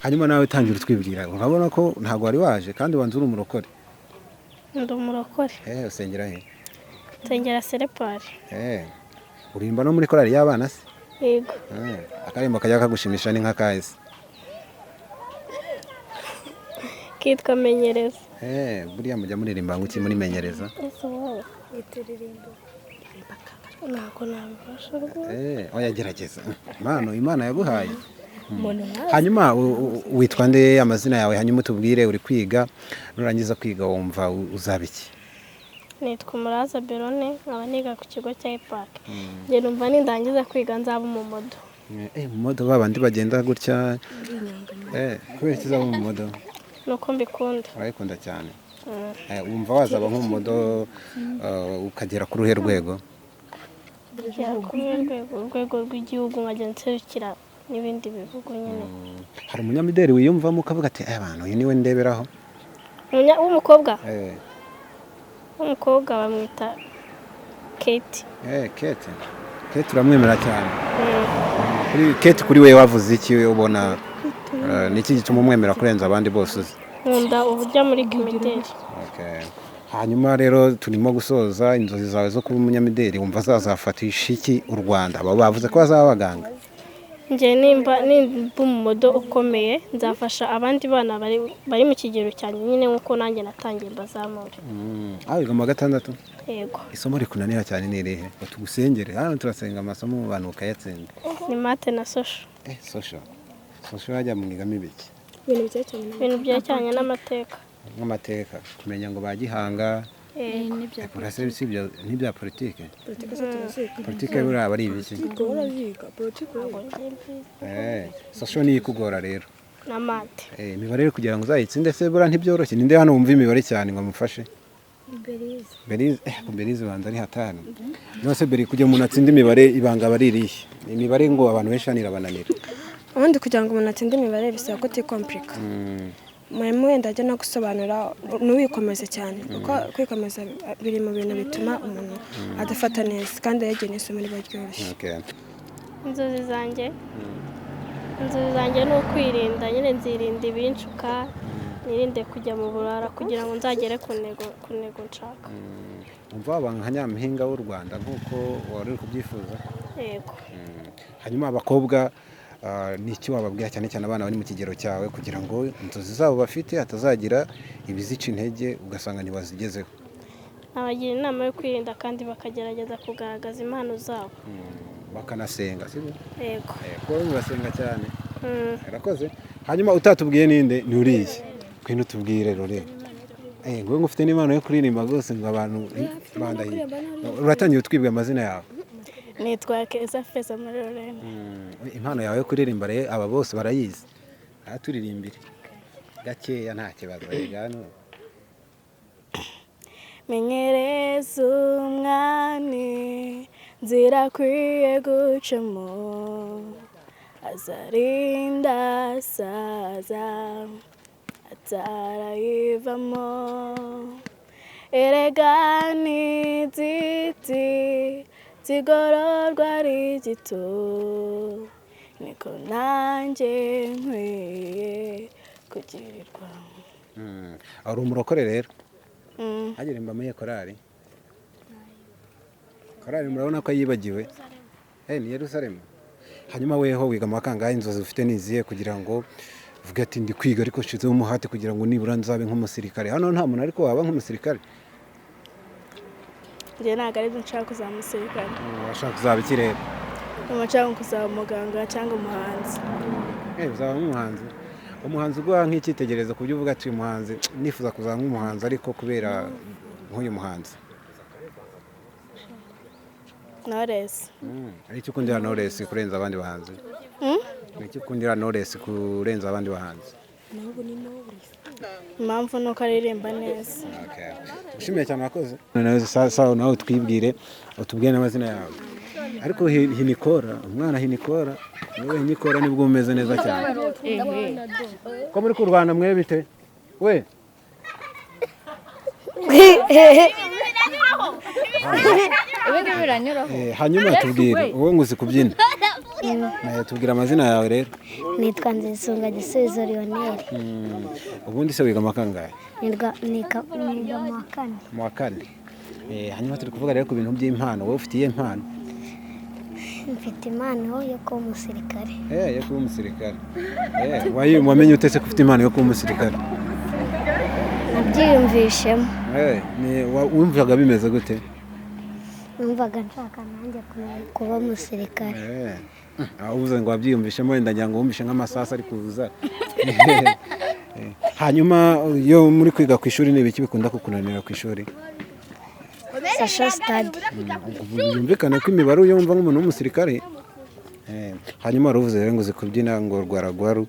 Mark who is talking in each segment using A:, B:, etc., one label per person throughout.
A: Hanyuma nawe tangira utwibwira, urabona ko ntabwo wari waje kandi wanze uri umurokore.
B: Ndi umurokore.
A: Usengera he?
B: Nsengera Serepari.
A: Uririmba no muri korali y'abana se?
B: Yego.
A: Akaririmbo kajya kagushimisha ni nk'akahe se?
B: Kitwa Menyereza.
A: Buriya mujya muririmba ngo iki muri Menyereza?
B: Ese wowe ntabwo nabibasha rwose.
A: Oya gerageza, impano Imana yaguhaye. Hanyuma witwa nde, amazina yawe, hanyuma utubwire uri kwiga, nurangiza kwiga wumva uzaba iki?
B: Nitwa Umuraza Berone, nkaba niga ku kigo cya EPAC. Njye numva nindangiza kwiga nzaba umumodo.
A: Mu modo babandi bagenda gutya? Kubera iki uzaba umumodo?
B: Nuko mbikunda.
A: Urayikunda cyane? Wumva wazaba nk'umumodo ukagera ku ruhe rwego?
B: Kugera kuri urwego rw'igihugu, nkajya nserukira n'ibindi bihugu nyine.
A: Hari umunyamideli wiyumvamo ukavuga ati: "Abantu, uyu niwe ndeberaho"?
B: W'umukobwa? W'umukobwa bamwita Kate.
A: Kate, Kate uramwemera cyane? Kuri Kate, kuri we wavuze iki? Ubona ni iki gituma umwemera kurenza abandi bose uzi?
B: Nkunda uburyo amurika imideli.
A: Okay. Hanyuma rero turimo gusoza, inzozi zawe zo kuba umunyamideli wumva zazafatisha iki u Rwanda? Abo bavuze ko bazaba abaganga.
B: Njye nimba umumodo ukomeye, nzafasha abandi bana bari mu kigero cyanjye nyine, nk'uko nanjye natangiye mbazamure.
A: Ah, wiga mu wa gatandatu?
B: Yego.
A: Isomo rikunanira cyane ni irihe ngo tugusengere? Hano turasenga amasomo mu bantu ukayatsinda.
B: Ni math na social.
A: Social, social hajya mwigamo ibiki?
B: Ibintu byerekeranye n'amateka.
A: Nk'amateka, kumenya ngo ba Gihanga?
B: Yego.
A: Urase si ibyo n'ibya politike? Politike buriya aba ari ibiki? Social niyo ikugora rero?
B: Na math.
A: Imibare rero kugira ngo uzayitsinde se buriya ntibyoroshye? Ninde hano wumva imibare cyane ngo amufashe? Berize. Berize banza ari hatari none. Beri, kugira umuntu atsinde imibare ibanga aba ari irihe? Imibare ngo abantu benshi hano irabananira.
C: Ubundi kugira ngo umuntu atsinde imibare bisaba ko utikomplika. Mwarimu wenda ajya no gusobanura ntiwikomeze cyane, kuko kwikomeza biri mu bintu bituma umuntu adafata neza, kandi yagiye n'isomo riba ryoroshye.
B: Inzozi zanjye ni ukwirinda nyine, nzirinda ibinshuka, nirinde kujya mu burara kugira ngo nzagere ku ntego nshaka.
A: Umva waba nka nyampinga w'u Rwanda nk'uko wari uri kubyifuza?
B: Yego.
A: Hanyuma abakobwa, ni iki wababwira, cyane cyane abana bari mu kigero cyawe, kugira ngo inzozi zabo bafite hatazagira ibizica intege ugasanga ntibazigezeho?
B: Nabagira inama yo kwirinda kandi bakagerageza kugaragaza impano zabo.
A: Bakanasenga, sibyo?
B: Yego.
A: Kuba murasenga cyane.
B: Mm.
A: Arakoze. Hanyuma utatubwiye ninde? Ni uriya, ngwino utubwire rore. Ngo ufite n'impano yo kuririmba rwose, ngo abantu bandahiye. Uratangiye utwibwa amazina yawe.
B: Nitwa Keza Feza muri Lorene.
A: Impano yawe yo kuririmba rero aba bose barayizi, aha turirimbire gakeya, nta kibazo rega hano.
B: Menyereza umwami nzira akwiye gucamo, azarinda asaza atarayivamo. Erega ni igiti kigororwa ari gito, niko nanjye nkwiye kugirirwa.
A: Uri umurokore rero?
B: Mm.
A: Hagiririmba muri korali? Korali murabona ko yibagiwe. Ni Yerusalemu. Hanyuma weho wiga mu wa kangahe? Inzozi ufite ni izihe kugira ngo uvuge ati: "Ndi kwiga ariko nshizeho umuhate kugira ngo nibura nzabe nk'umusirikare"? Hano nta muntu ariko waba nk'umusirikare.
B: Njye ntabwo aribyo nshaka, kuzaba umusirikare.
A: Washaka kuzaba iki rero?
B: Numva nshaka kuzaba umuganga cyangwa umuhanzi.
A: Uzaba nk'umuhanzi? Umuhanzi uguha nk'icyitegererezo ku buryo uvuga ati: "Uyu muhanzi nifuza kuzaba nk'umuhanzi ariko kubera nk'uyu muhanzi"?
B: Knowless.
A: Ni iki ukundira Knowless kurenza abandi bahanzi? Ni iki ukundira Knowless kurenza abandi bahanzi?
B: Impamvu ni uko aririmba neza.
A: Okay. Ushimiye cyane, wakoze. Nawe sawa, nawe twibwire, utubwire n'amazina yawe. Ariko hinikora, umwana hinikora, niwe hinikora nibwo umeze neza cyane. Ko muri kurwana mwe bite? We.
D: Ibindi biranyuraho.
A: Hanyuma tubwire, wowe ngo uzi kubyina. Tubwira amazina yawe rero.
D: Nitwa Nzisunga Gisubizo Lionel.
A: Ubundi se wiga mu wa kangahe?
D: Niga mu wa kane.
A: Mu wa kane. Hanyuma turi kuvuga rero ku bintu by'impano, wowe ufite iyihe mpano?
D: Mfite impano yo kuba umusirikare.
A: Yo kuba umusirikare. Wamenye ute se ko ufite impano yo kuba umusirikare?
D: Nabyiyumvishemo.
A: Wumvaga bimeze gute?
D: Numvaga nshaka nanjye kuba umusirikare.
A: Uvuze ngo wabyiyumvishemo, wenda ngira ngo wumvishe nk'amasasu ari kuza. Hanyuma iyo muri kwiga ku ishuri ni ibiki bikunda kukunanira ku ishuri?
D: Social study.
A: Byumvikane ko imibare uyumva nk'umuntu w'umusirikare. Hanyuma wari uvuze rero ngo uzi kubyina ngo rwaragwaru,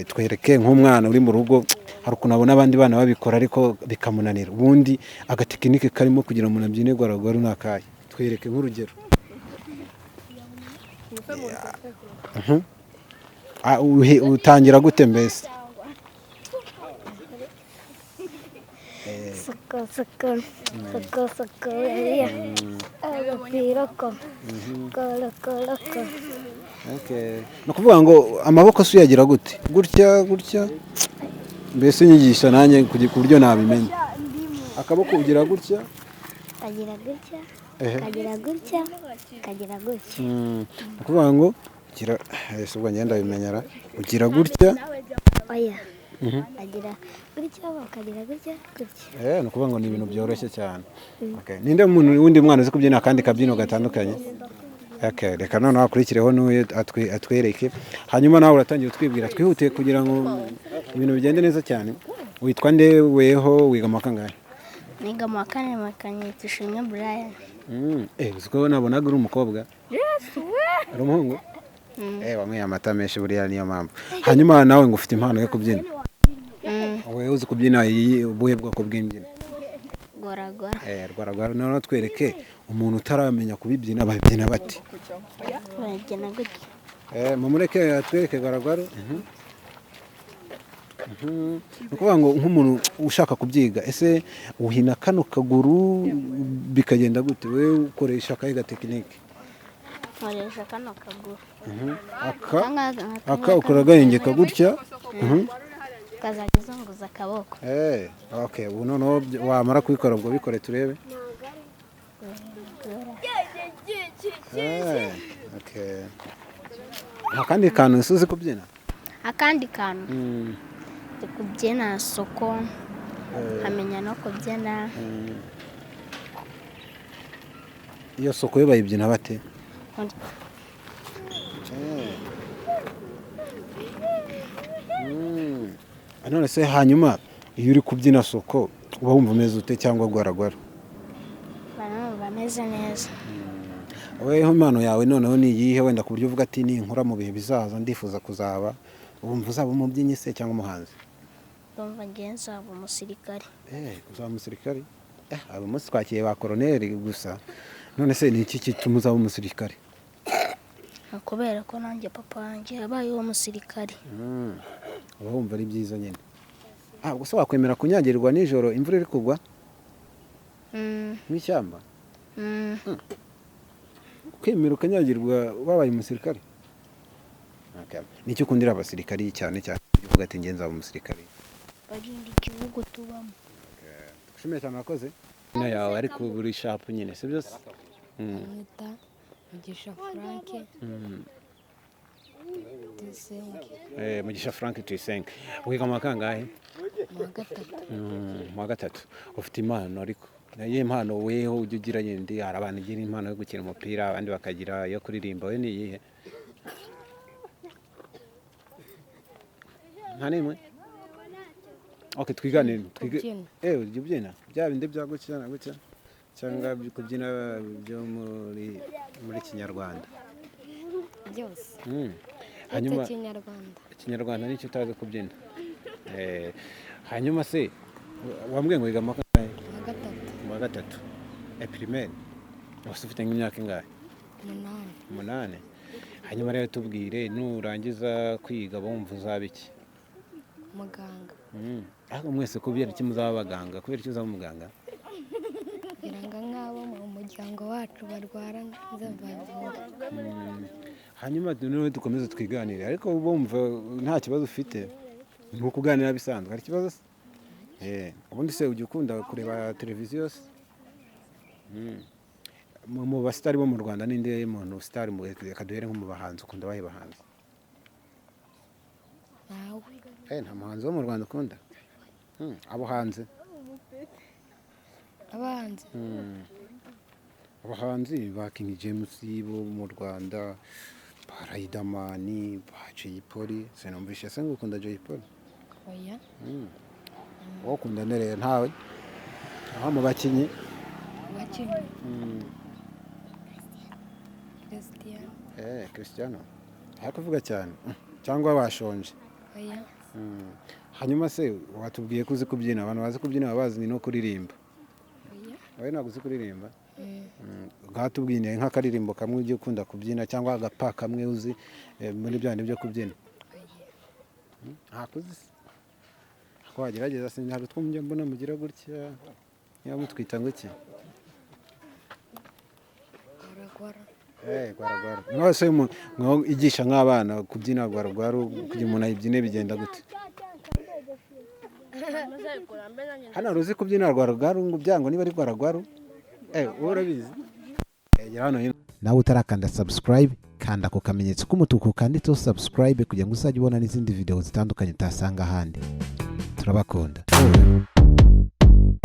A: twereke nk'umwana uri mu rugo, hari ukuntu abona abandi bana babikora ariko bikamunanira. Ubundi agatekinike karimo kugira ngo umuntu abyine rwaragwaru ni akahe? Twereke nk'urugero. Utangira gute mbese?
D: Soko soko soko soko ya agapira ko kolo kolo ko.
A: Okay. Ni ukuvuga ngo amaboko se uyagira gute? Gutya gutya, mbese unyigisha nanjye ku buryo nabimenya. Akaboko ugira gutya,
D: kagira gutya, kagira gutya, kagira gutya.
A: Ni ukuvuga ngo ugira, ese ubwo ngenda ndabimenyera, ugira gutya.
D: Oya. Agira gutya, bakagira gutya gutya.
A: Ni ukuvuga ngo ni ibintu byoroshye cyane. Okay. Ninde muntu wundi mwana uzi kubyina akandi kabyino gatandukanye? Okay, reka noneho akurikireho n'uyu atwereke. Hanyuma nawe uratangira utwibwira, twihutiye kugira ngo ibintu bigende neza cyane. Witwa nde, weho wiga mu wa kangahe?
B: Niga mu wa kane, bakanyita Ishimwe Brian.
A: Uzi ko nabonaga uri umukobwa? Uri umuhungu? Wanyweye amata menshi buriya niyo mpamvu. Hanyuma nawe ngo ufite impano yo kubyina. Wowe uzi kubyina ubuhe bwoko bw'imbyino?
B: Goragora.
A: Rwaragwara. Noneho twereke umuntu utaramenya kubibyina babyina bate.
B: Babyina gutya.
A: Mumureke atwereke goragwara. Ni ukuvuga ngo nk'umuntu ushaka kubyiga, ese uhina kano kaguru bikagenda gute? Wowe ukoresha akahe gatekinike?
B: Nkoresha kano kaguru.
A: Aka ukora gahengeka gutya.
B: Ukazajya uzunguza akaboko.
A: Okay, ubu noneho wamara kubikora ubwo bikore turebe. Okay. Nta kandi kantu uzi kubyina?
B: Akandi kantu ndi kubyina soko, nkamenya no kubyina.
A: Iyo soko yo bayibyina bate? None se hanyuma iyo uri kubyina soko uba wumva umeze ute cyangwa gwaragwara?
B: Bameze neza.
A: Weho impano yawe noneho ni iyihe wenda ku buryo uvuga ati ninkura mu bihe bizaza ndifuza kuzaba, wumva uzaba umubyinnyi se cyangwa umuhanzi?
B: Ndumva ngiye nzaba umusirikare.
A: Uzaba umusirikare? Abo munsi twakiye ba koroneri gusa. None se ni iki gituma uzaba umusirikare?
B: Kubera ko nanjye papa wanjye yabaye uwo musirikare.
A: Uba wumva ari byiza nyine. Ubwo se wakwemera kunyagirwa nijoro imvura iri kugwa? Mu ishyamba? Kwemera ukanyagirwa wabaye umusirikare? Okay. Nicyo ukundira abasirikari cyane cyane uvuga ati ngenza nzaba umusirikare?
B: Barinda igihugu tubamo.
A: Ushimiye cyane wakoze. Ino yawe ariko buri sharp nyine, si byo?
E: Mwita Mugisha Frank. Tuyisenge.
A: Mugisha Frank Tuyisenge. Wiga mu wa kangahe?
E: Mu wa gatatu.
A: Mu wa gatatu. Ufite impano ariko. Nayo impano weho ujya ugira yindi, hari abantu ugira impano yo gukina umupira, abandi bakagira iyo kuririmba, we ni iyihe? Nta nimwe? Okay, twiganire. Ujya ubyina? Bya bindi bya gutya na gutya cyangwa kubyina byo muri Kinyarwanda?
E: Byose.
A: Hanyuma
E: Kinyarwanda.
A: Ikinyarwanda nicyo utazi kubyina. Hanyuma se wambwiye ngo wiga mu wa kangahe?
E: Mu wa gatatu.
A: Mu wa gatatu. Primaire. Wose ufite nk'imyaka ingahe?
E: 8.
A: 8. Hanyuma rero tubwire nurangiza kwiga bumva uzaba iki?
E: Muganga.
A: Ariko mwese kubera iki muzaba abaganga? Kubera iki uzaba umuganga?
E: Kugira ngo nk'abo mu muryango wacu barwara nzabavura.
A: Hanyuma noneho dukomeze twiganire, ariko bumva nta kibazo ufite, ni ukuganira bisanzwe. Hari ikibazo se? Ubundi se ujya ukunda kureba televiziyo se? Mu basitari bo mu Rwanda ninde muntu sitari? Reka duhere nko mu bahanzi, ukunda abahe bahanzi?
E: Nawe.
A: Nta muhanzi wo mu Rwanda ukunda? Abo hanze?
E: Abahanzi.
A: Abahanzi ba King James bo mu Rwanda, ba Riderman, ba Jay Polly. Sinumvishe se ngo ukunda Jay Polly?
E: Oya.
A: Wowe ukunda nde rero? Ntawe aho mu bakinnyi?
E: Abakinnyi. Christian.
A: Cristiano ari kuvuga cyane cyangwa bashonje?
E: Oya.
A: Hanyuma se watubwiye ko uzi kubyina. Abantu bazi kubyina baba bazi no kuririmba.
E: Oya.
A: Wowe ntabwo uzi kuririmba? Bwatubwiniye nk'akaririmbo kamwe ujya ukunda kubyina, cyangwa agapa kamwe uzi muri bya bindi byo kubyina. Ntakuzi se? Ko wagerageza se? Ntabwo twumva mbona mugira gutya, niba mutwita ngo iki?
E: Gwaragwara.
A: Gwaragwara. Mwese igisha nk'abana kubyina gwaragwara, kugira umuntu ayibyine bigenda gute? Hano hari uzi kubyina gwaragwara ngo byango niba ari gwaragwara? Wowe urabizi? Gera hano hino. Nawe utarakanda subscribe, kanda ku kamenyetso k'umutuku kanditseho subscribe kugira ngo uzajye ubona n'izindi video zitandukanye utasanga ahandi. Turabakunda.